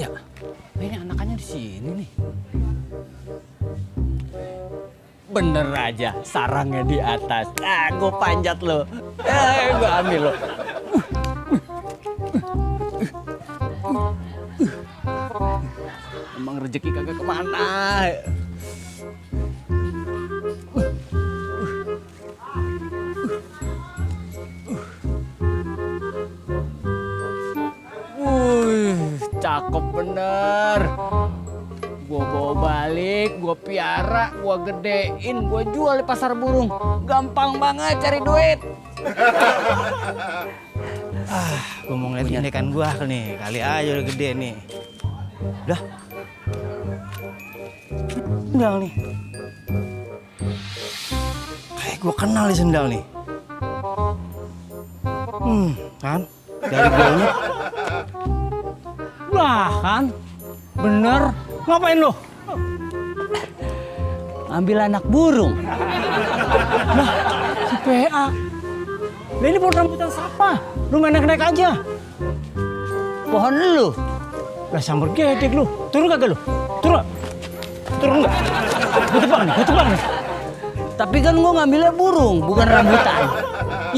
ya? Ini anakannya di sini nih. Bener aja, sarangnya di atas. Gue panjat lo. Gue ambil lo. Emang rezeki kagak kemana. Cakep bener. Gua bawa balik, gua piara, gua gedein, gua jual di pasar burung. Gampang banget cari duit. Gua mau ngeliat ini kan gua nih, kali aja udah gede nih. Udah. Sendal nih. Kayak gua kenal nih sendal nih. Kan? Dari baunya. Lah kan, bener. Ngapain lo? Ambil anak burung. Lah, si PA. Lah ini pohon rambutan siapa? Lu main naik-naik aja. Pohon lu. Lah sambar gedek lu. Turun kagak lu? Turun. Turun enggak? Gua tebak nih. Tapi kan gua ngambilnya burung, bukan rambutan.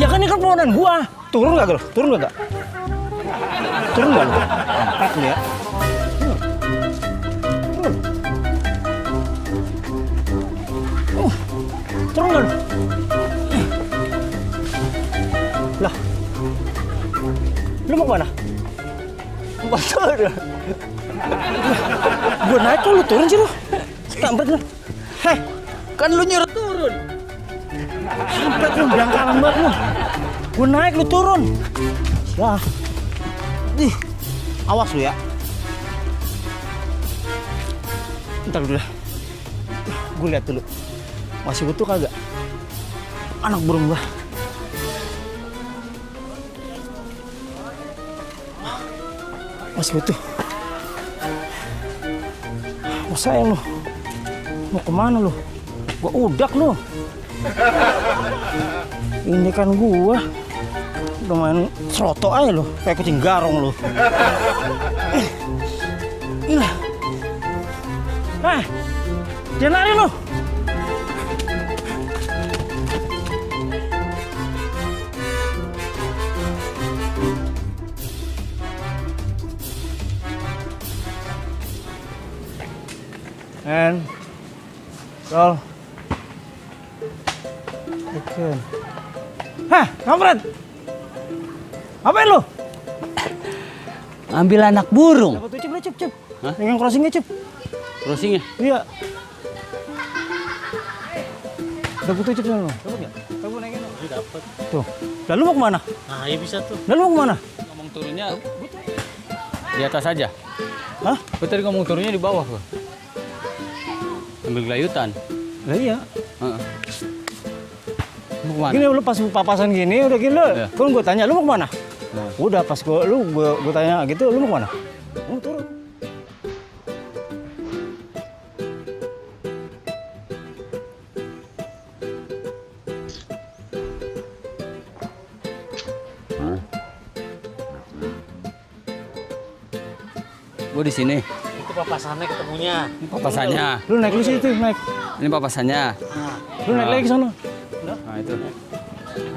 Ya kan ini kan pohonan gua. Turun kagak lu? Turun kagak? Turun nggak lu? Empat lu ya. Turun nggak lu? Lah, lu mau kemana? Mau turun. Gua naik kok lu turun sih lu? Kampret lu. Heh, kan lu nyuruh turun. Kampret lu, dangkalan banget lu. Gua naik lu turun. Lah. Ih, awas lu ya. Ntar dulu dah. Gue lihat dulu. Masih utuh kagak? Anak burung gua. Masih utuh. Oh sayang lu. Mau kemana lu? Gua udak lu. Ini kan gua. Udah main seroto aja lu, kayak kucing garong lu. Inilah. Jangan lari lu. And roll. Action. Kampret. Apain lu? Ambil anak burung. Dapat tuh, Cep. Hah? Yang crossingnya, Cep. Crossingnya? Iya. Dapat tuh, Cep, lu. Dapat nggak? Dapat naikin lu. Dapat. Tuh. Lalu mau kemana? Nah, ya bisa tuh. Lalu mau kemana? Ngomong turunnya di atas aja. Hah? Gue tadi ngomong turunnya di bawah gua. Ambil gelayutan. Lah iya. Mau kemana? Gini lu pas papasan gini udah gini lu. Iya. Kan gue tanya lu mau kemana? Nah. Udah pas gue tanya gitu lu mau kemana? Mau turun. Gue di sini. Itu papasannya ketemunya. Ini papasannya. Lu naik lu situ, naik. Ini papasannya. Lu naik lagi ke sana. Nah itu.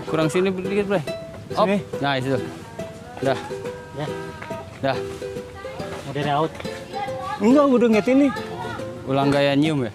Kurang sini dikit, Bre. Sini. Nah itu. Dah. Ya, Dah. mau dari out. Enggak, gue udah ngeliat ini. Ulang gaya nyium ya.